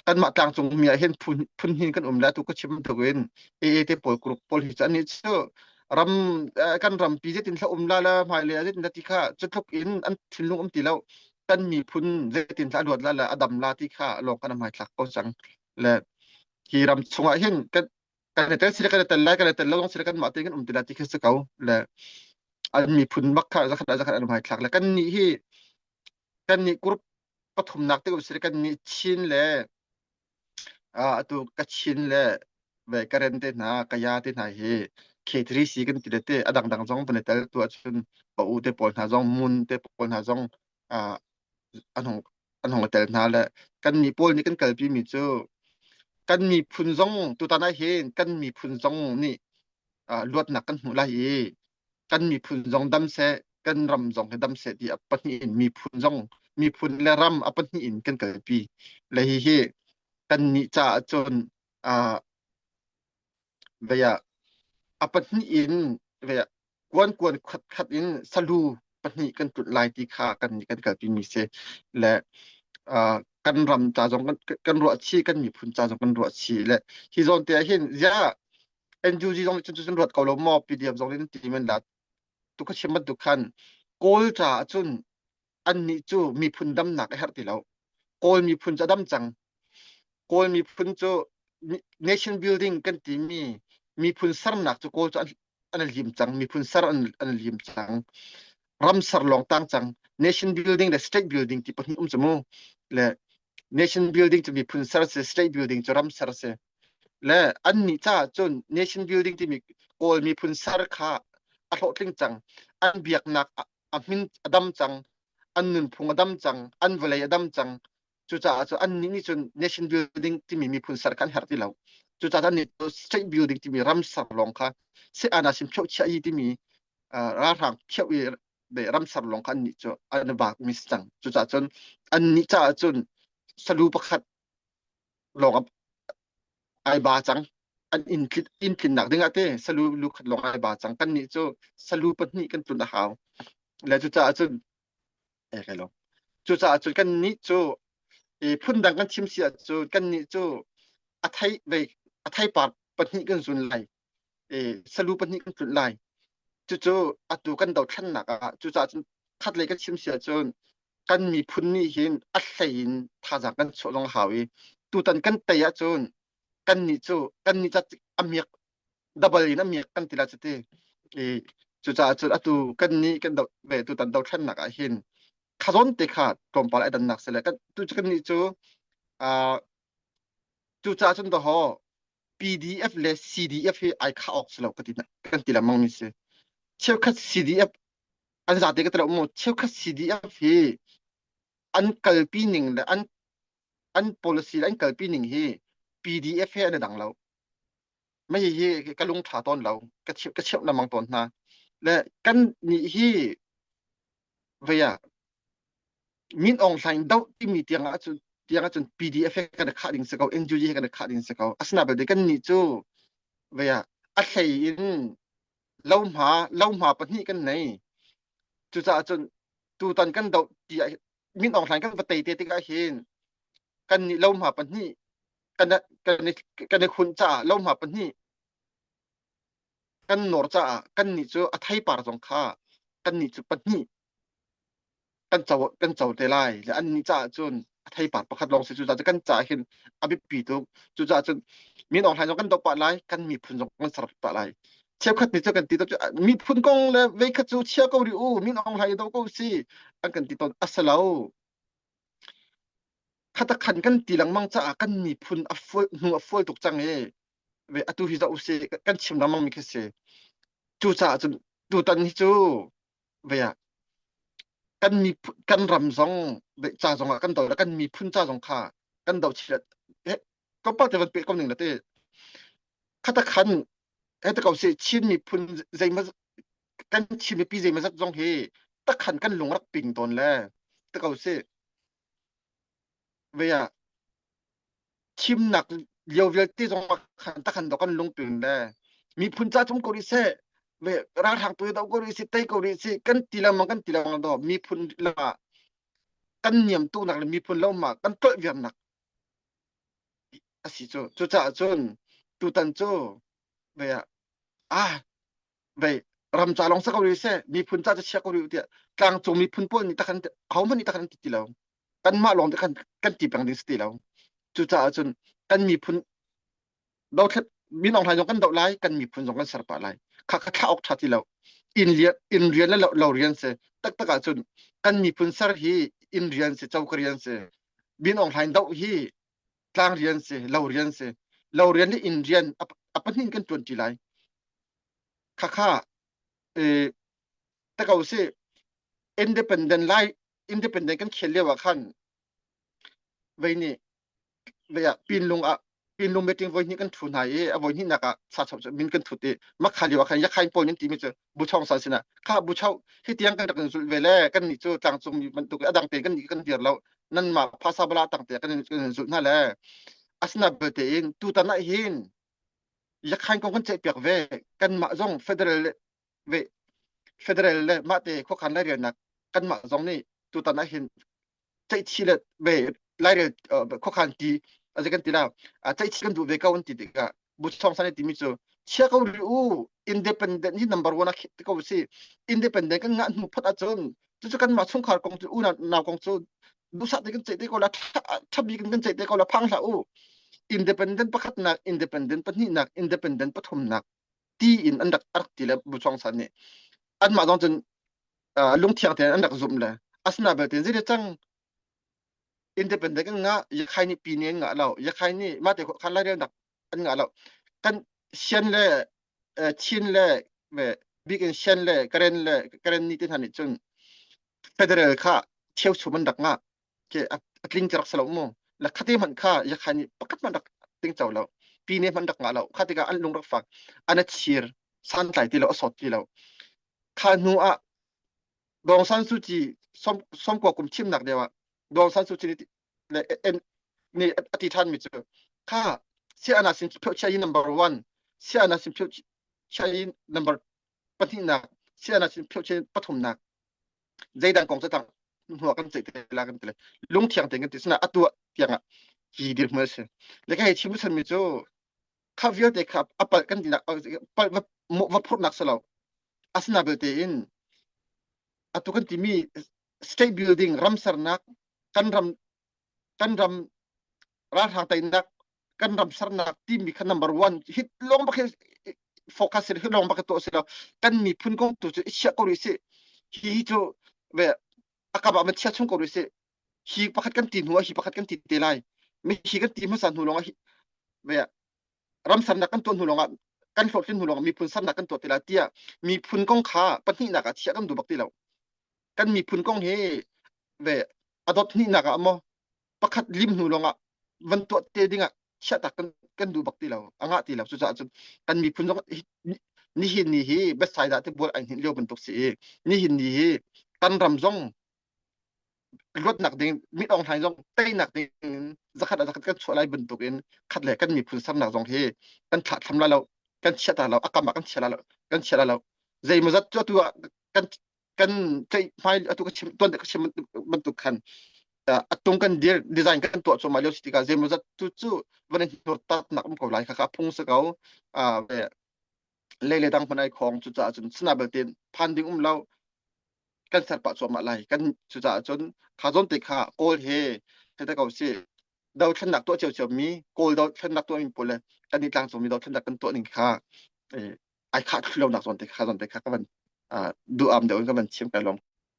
Kanmah tlangcung mi ah hin phun phun hin kan um le atu ka chim bantuk in AA te pawl group pawl hi cu annih cu ram kan rampi zeitin thla um la la hmailei ah zeitin ti kha cu tluk in an thinlung um ti lo. Kan miphun zeitin thla luat la la a dam la ti kha lawng kan hmaithlak ko cang. Le hi ram chungah hin kan kan i tel sile kan i tel lai kan i tel lo zong sile kan mah tein kan um ti la ti khi si ko. Le an miphun bak kha zakhat zakhat an hmaithlak le kan nih hi kan nih group pathumnak te um sile kan nih Chin le atu Kachin le ve Karen te hna Kaya te hna hi K3C kan ti le te a dangdang zong van i tel tu ahcun pa u te pawl hna zong Mun te pawl hna zong an hung an hung i tel hna le kan nih pawl nih kan kalpi mi cu kan miphun zong tutan ah hin kan miphun zong nih luatnak kan hmuh lai i kan miphun zong dam seh kan ram zong hi dam seh ti a pahnih in miphun zong miphun le ram a pahnih in kan kalpi le hi hi kan nih caah cun vei ah a pahnih in vei ah kuan kuan khat khat in salu pahnih kan tlut lai ti kha kan nih kan kalpi mi si le kan ram ca zong kan kan ruah chih kan miphun ca zong kan ruah chih le hi zawn te ah hin ziah NUG zong nih cun cun ruat ko lo maw PDF zong nih ti men la tu ka chim bantuk khan Kawl ca ah cun annih cu miphun damnak a herh ti lo Kawl miphun cu a dam cang Kawl miphun cu nation building kan timi miphun sernak cu Kawl cu an an lim cang miphun ser an an lim cang ram ser lawng tang cang nation building le state building ti pahnih um cu mu le nation building cu miphun ser si state building cu ram ser si Le annih caah cun nation building timi Kawl miphun ser kha a hlawhtling cang. An biaknak a hmin a dam cang. An nunphung a dam cang. An vawlei a dam cang. Cucaah cun annih nih cun nation building timi miphun ser kha an herh ti lo. Cucaah annih cu state building timi ram ser lawng kha se-ana sim phioh chiah i timi ralhrang phioh i ram ser lawng kha annih cu an i vaak mi si cang. Cucaah cun annih caah cun salu pakhat lawng ai ba cang an inn inn tlinnak ding ah te salu lu khat lawng ai ba cang kan nih cu salu pahnih kan tlun a hau le cucaah cun e kai lo cucaah cun kan nih cu e phundang kan chim si ahcun kan nih cu a thei ve a theipar pahnih kan zun lai e salu pahnih kan tlunh lai cucu atu kan dothlennak ah cucaah cun khatlei kan chim si ahcun kan miphun nih hin a hlei in thazaang kan chuah zong a hau i tutan kan tei ahcun kan nih cu kan nih ca a miak double in a miak kan ti la cu ti i cucaah cun atu kan nih kan do ve tutan dothlennak ah hin khazawn te kha tlawmpal ai dannak si le kan tu kan nih cu uh, cucaah cun dahaw PDF le CDF hi ai khah awk si lo ka ti kan ti lengmang mi si cheukhat CDF an zate ka tilo mu cheukhat CDF hi an kalpi ning le an an policy le an kalpi ning hi PDF he an i dang lo mei hi ka lung tha tawn lo ka chimh ka chimh lengmang tawn hna le kan nih hi vei ah Min Aung Hlaing doh timi tiang ah cun tiang ah cun PDF he kan i khah ding si ko NUG he kan i khah ding si ko asina belte kan nih cu vei ah a hlei in lohma lohma pahnih kan nei cucaah cun tutan kan doh ti ah Min Aung Hlaing kan va tei te tikah hin kan nih lohma pahnih kan kan i kan i khunh caah lohma pahnih kan nawr caah kan nih cu a theipar zong kha kan nih cu pahnih kan co kan co te lai le annih caah cun a theipar pakhat lawng si cucaah cun kan caah hin a biapi tuk cucaah cun Min Aung Hlaing zong kan doh pah lai kan miphun zong kan ser pah lai cheukhat nih cu kan ti to cu miphun kong le veikhat cu chia ko rih u Min Aung Hlaing do ko si an kan ti tawn a si lo khatakhan kan ti lengmang caah kan miphun a fual hnu a fual tuk cang i ve atu hi zoh usih kan chim lengmang mi khi si cucaah cun tutan hi cu ve ah kan miphun kan ram zong ca zong ah kan do le kan miphun ca zong kha kan do chih tlawmpal te van pe ko ning la te khata khan he te ko si Chin miphun zeimaw kan Chin mipi zeimaw zat zong hi takhan kan lung rak ping tawn le te ko si ve ah thimnak lio vialte zong ah khan takhan do kan lungping le miphun ca cung ko rih seh ve ralhrang tu do ko rih si tei ko rih si kan ti lengmang kan ti lengmang do miphun lam ah kan niam tuknak le miphun lo ma kan tolh viarnak. A si cu. Cucaah cun tutan cu ve ah ah vei ram ca lawng sa ko rih seh miphun ca cu chia ko rih tiah tlangcung miphun pawl nih takhan ahohmanh nih takhan an ti ti lo. Kanmah lawng te khan kan ti peng ding si ti lo. Cucaah cun kan miphun dothlat min Aung Hlaing zong kan doh lai kan miphun zong kan ser pah lai. Kha kha thlah awk ṭha ti lo. Inn lian inn rian le lo, lo rian si taktak ahcun kan miphun ser hi inn rian si coka rian si. Min Aung Hlaing doh hi tlang rian si lo rian si. Lo rian le inn rian a pahnih kan ṭuan ṭi lai. Khakha eh ta ko si independent lai independent kan khel lio ah khan vei nih vei ah pinlung ah pinlung meeting voi hnih kan thu hna i a voi hnih nak ah sa chau cu min kan thut i makha lio ah khan yakhain pawl nan timi cu buchong san sinah kha buchau hi tiang kan rak in zulh ve le kan nih cu tlangcung mi bantuk a dang te kan nih kan dir lo nan mah phasa bala tang te kan in zulh hna le asina belte in tutan ah hin yakhain kong kan ceih piak ve kanmah zong federal ve federal le mah te khuakhan lairelnak kanmah zong nih tutan ah hin ceihchi le ve lairel khuakhan ti aze kan ti la ceihchi kan duh ve ko an ti tikah buchong san timi cu chia ko ri u independent hi number one a khit ko si independent kan ngah hnu phot ahcun cucu kanmah chungkhar kong cu u nau kong cu duhsah te kan ceih te ko la thabi kan kan ceih te ko la phang hlah u independent pakhatnak independent pahnihnak independent pathumnak ti in an rak rak ti le buchong san nih anmah zong cun lungthiang tein an rak zumh le asina belte zei cang independent kan ngah yakhai nih pi nih an ngah lo yakhai nih mate khan lai nak an ngah lo kan sian le Chin le bik in Shan le Karen le Karen ni te hna nih cun federal kha cheu chum an rak ngah ke a tling rak salo mu la khate man kha yakhai nih pakhat man rak ting cho lo pi ne man rak ngah lo kha tikah an lung rak fak an a chir san tlai ti lo a sawt ti lo kha hnu ah Dong San Suu Kyi som kua kum thimnak deuh ah Dong San Suu Kyi le nih a ti ṭhan mi cu kha siana sin phyo chia yi number one siana sin phyo chia yi number pahnihnak siana sin phyo chia pathumnak zeidang kong cu tang hnuah kan ceih te la kan ti le lungthiang tein kan ti sina atu tiang ah hi dirhmun a si le ka hei chim chan mi cu kha vialte kha a palh kan tinak palh va va phurhnak si lo asina belte in atu kan timi state building ram sernak kan ram kan ram ralhrang teinak kan ram sernak timi kha number one hit lawng bak hi focus hi lawng bak tuah si lo kan miphun kong tu cu i chiah ko rih si hi hi cu ve akam ah man chia chung ko rih si hi pakhat kan ti hnu ah hi pakhat kan ti te lai mi hi kan ti hmasa hnu lawng ah ve ram sernak kan tuah hnu lawng ah kan hlawhtlin hnu lawng ah miphun sernak kan tuah te lai tiah miphun kong kha pahnihnak ah chiah kan duh bak ti lo kan miphun kong hi ve a dot hnihnak ah maw pakhat lim hnu lawng ah van tuah te ding ah chiahtak kan kan duh bak ti lo a ngah ti lo cucaah cun kan miphun zong nihin ni hi Bethsaida te bual ai hnin lio bantuk si i nihin ni hi kan ram zong luatnak ding mit ong hlaing zong teinak ding in zakhat ah zakhat kan chuah lai bantuk in khat le kan miphun sernak zong hi kan thlah thlam lai lo kan chia ta lo a kam ah kan chia lai lo kan chia lai lo zeimawzat cu atu ah kan kan ceih hmai atu ka chim tuan ka chim bantuk khan atung kan dir design kan tuah cuahmah lio si tikah zeimawzat tu cu van in hnur tat nak um ko lai kha kha phung si ko lei le dang hman ai khong cucaah cun sina belte phan ding um lo kan ser pah cuahmah lai kan cucaah cun kha zawn te kha kawl he he ko si dothlennak tuah cio mi kawl dothlennak tuah mi pawl le kan i tlangcung mi dothlennak kan tuah ning kha ai khah thlu lo nak zawn te kha zawn te kha ka van duh am deuh in ka van chim kai lawm.